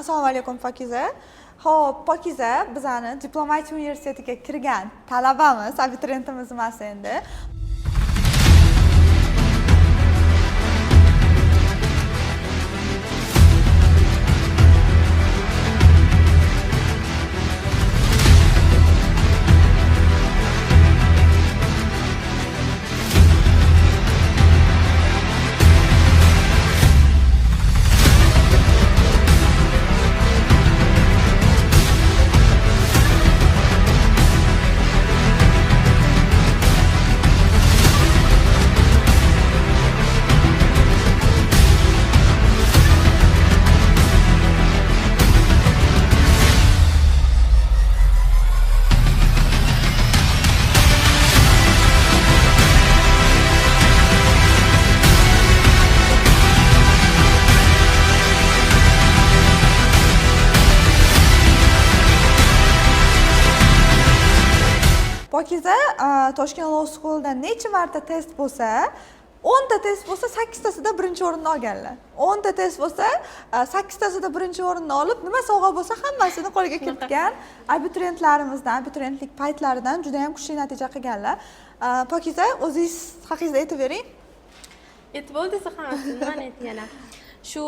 Assalomu alaykum, Pokiza. Ho'p, Pokiza bizani diplomatiya universitetiga kirgan talabamiz, abituriyentimiz emas endi. Pokiza Toshkent Law School'da necha marta test bo'lsa, 10 ta test bo'lsa, sakkiztasida birinchi o'rinni olganlar. 10 ta test bo'lsa, sakkiztasida birinchi o'rinni olib, nima sovg'a bo'lsa, hammasini qo'lga kiritgan abituriyentlarimizdan, abituriyentlik paytlaridan juda yam kuchli natija qilganlar. Pokiza, o'zingiz haqingizda aytib bering. Aytib bo'ldingiz hammasini, nimani aytay yana. Shu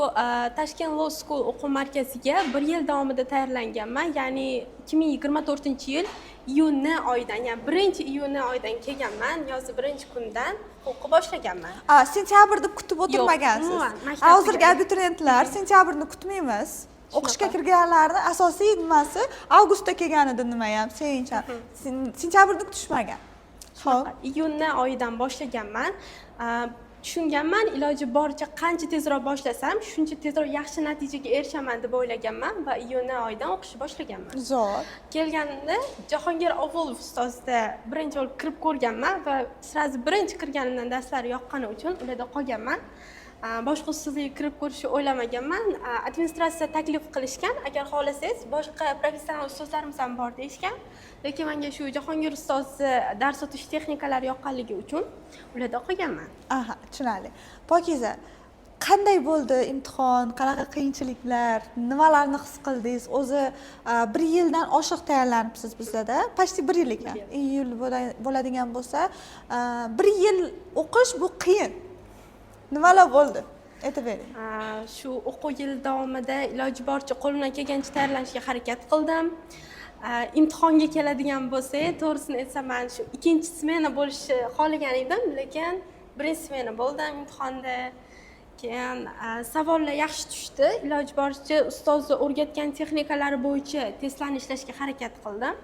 Tashkent Law School o'quv markaziga bir yil davomida tayyorlanganman, ya'ni 2024-yil iyunni oyidan, ya'ni 1-iyunni oyidan kelganman, yozni birinchi kundan o'qib boshlaganman. A, sentyabr deb kutib o'tirmagansiz. Umuman, maktab Hozirgi tugadi. abituriyentlar sentyabrni kutmaymiz. O'qishga kirganlarni asosiy nimasi avgustda kelgan edi, nima ham sevinch ham sentyabrni kutishmagan. Ho'p. Iyunni oyidan boshlaganman. Tushunganman, iloji boricha qancha tezroq boshlasam, shuncha tezroq yaxshi natijaga erishaman deb o'ylaganman va iyunni oyidan o'qishni boshlaganman. Zo'r. Kelganimda Jahongir Ovulov ustozda birinchi bo'lib kirib ko'rganman va сразу birinchi kirganimdan darslari yoqqani uchun ularda qolganman. Boshqa ustozlarga kirib ko'rishni o'ylamaganman. Administratsiya taklif qilishgan, agar xohlasangiz, boshqa professional ustozlarimiz ham bor, deyishgan, lekin menga shu Jahongir ustozni dars o'tish texnikalari yoqqanligi uchun ularda qolganman. Aha, tushunarli. Pokiza, qanday bo'ldi imtihon? Qanaqa qiyinchiliklar, nimalarni his qildingiz o'zi? Bir yildan oshiq tayyorlanibsiz bizlarda, почти bir yil ekan. Bir yil. Iyul bo'ladigan bo'lsa, bir yil o'qish bu qiyin. Nimalar bo'ldi, aytib bering. Shu o'quv yili davomida iloji boricha, qo'limdan kelgancha tayyorlanishga harakat qildim. Imtihonga keladigan bo'lsak, to'g'risini aytsam, man shu ikkinchi smena bo'lishni xohlagan edim, lekin birinchi smena bo'ldim imtihonda. Keyin savollar yaxshi tushdi, iloji boricha ustozni o'rgatgan texnikalari bo'yicha testlarni ishlashga harakat qildim.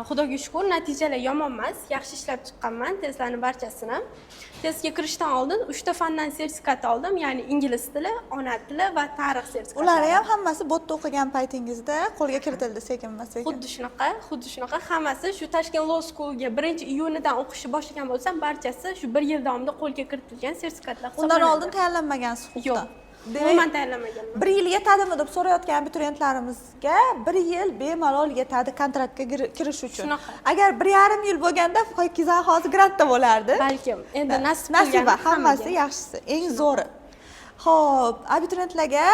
Xudoga shukur, natijalar yomon emas, yaxshi ishlab chiqqanman testlarni barchasini. Testga kirishdan oldin uchta fandan sertifikat oldim, ya'ni ingliz tili, ona tili va tarix sertifikatlari. Ularni ham hammasi bu yerda o'qigan paytingizda qo'lga kiritildi sekinma sekin. Xuddi shunaqa, xuddi shunaqa. Hammasi shu Tashkent Law Schoolga 1-iyunidan o'qishni boshlagan bo'lsam, barchasi shu bir yil davomida qo'lga kiritilgan sertifikatlar Undan hisoblanadi. oldin tayyorlanmagansiz Yo'q. huquqdan. Demak, Umuman tayyorlamaganman. bir yil yetadimi deb so'rayotgan abituriyentlarimizga bir yil bemalol yetadi kontraktga kirish uchun. Shunaqa. Agar 1,5 yil bo'lganda, Pokiza hozir grantda bo'lardi. Balkim, endi nasib Nasiba. qilgan Hammasi hammaga. yaxshisi, eng zo'ri. Ho'p, abituriyentlarga,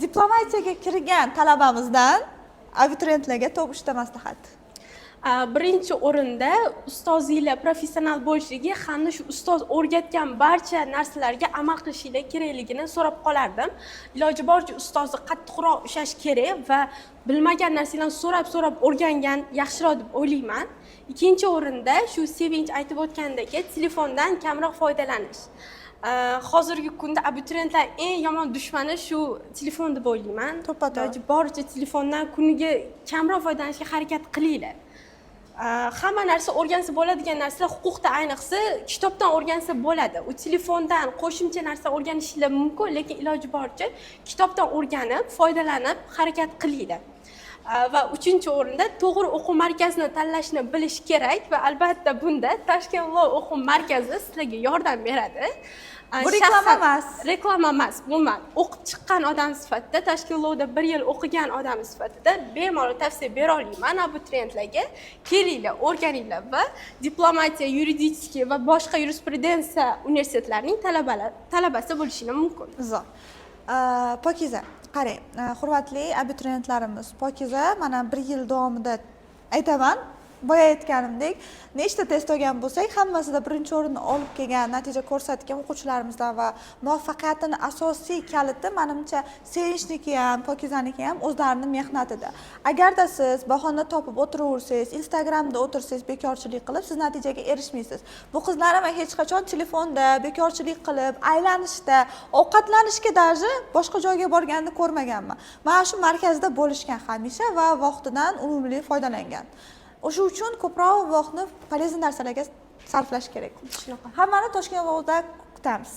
diplomatiyaga kirgan talabamizdan abituriyentlarga top uchta maslahat. Birinchi o'rinda ustozinglar professional bo'lishligi hamda shu ustoz o'rgatgan barcha narsalarga amal qilishinglar kerakligini so'rab qolardim. Iloji boricha ustozni qattiqroq ushlash kerak va bilmagan narsalarni so'rab so'rab o'rgangan yaxshiroq deb o'ylayman. Ikkinchi o'rinda shu Sevinch aytib o'tgandek, telefondan kamroq foydalanish. Hozirgi kunda abituriyentlar eng yomon dushmani shu telefon deb o'ylayman. To'ppa to'g'ri. Iloji boricha telefondan kuniga kamroq foydalanishga harakat qilinglar. Hamma narsa o'rgansa bo'ladigan narsalar, huquqda ayniqsa, kitobdan o'rgansa bo'ladi. U telefondan qo'shimcha narsa o'rganishinglar mumkin, lekin iloji boricha kitobdan o'rganib, foydalanib harakat qilinglar. Va uchinchi o'rinda to'g'ri o'quv markazini tanlashni bilish kerak va albatta bunda Tashkent Law o'quv markazi sizlarga yordam beradi. Bu reklama emas. Reklama emas, umuman o'qib chiqqan odam sifatida, Tashkent Lawda bir yil o'qigan odam sifatida bemalol tavsiya bera olaman abituriyentlarga: kelinglar, o'rganinglar va diplomatiya, юридический va boshqa yurisprudensiya universitetlarining talabasi bo'lishinglar mumkin. Zo'r. Pokiza. Qarang, hurmatli abituriyentlarimiz, Pokiza mana bir yil davomida, aytaman, boya aytganimdek, nechta test olgan bo'lsak, hammasida birinchi o'rinni olib kelgan, natija ko'rsatgan o'quvchilarimizdan va muvaffaqiyatini asosiy kaliti, manimcha, Sevinchniki ham, Pokizaniki ham o'zlarini mehnatida. Agarda siz bahona topib o'tiraversangiz, Instagramda o'tirsangiz, bekorchilik qilib, siz natijaga erishmaysiz. Bu qizlar ham hech qachon telefonda bekorchilik qilib, aylanishda, ovqatlanishga даже boshqa joyga borganini ko'rmaganman. Mana shu markazda bo'lishgan hamisha va vaqtidan unumli foydalangan. O'sha uchun ko'proq vaqtni полезный narsalarga sarflash kerak. Shunaqa. Hammani Toshkent Lawda kutamiz.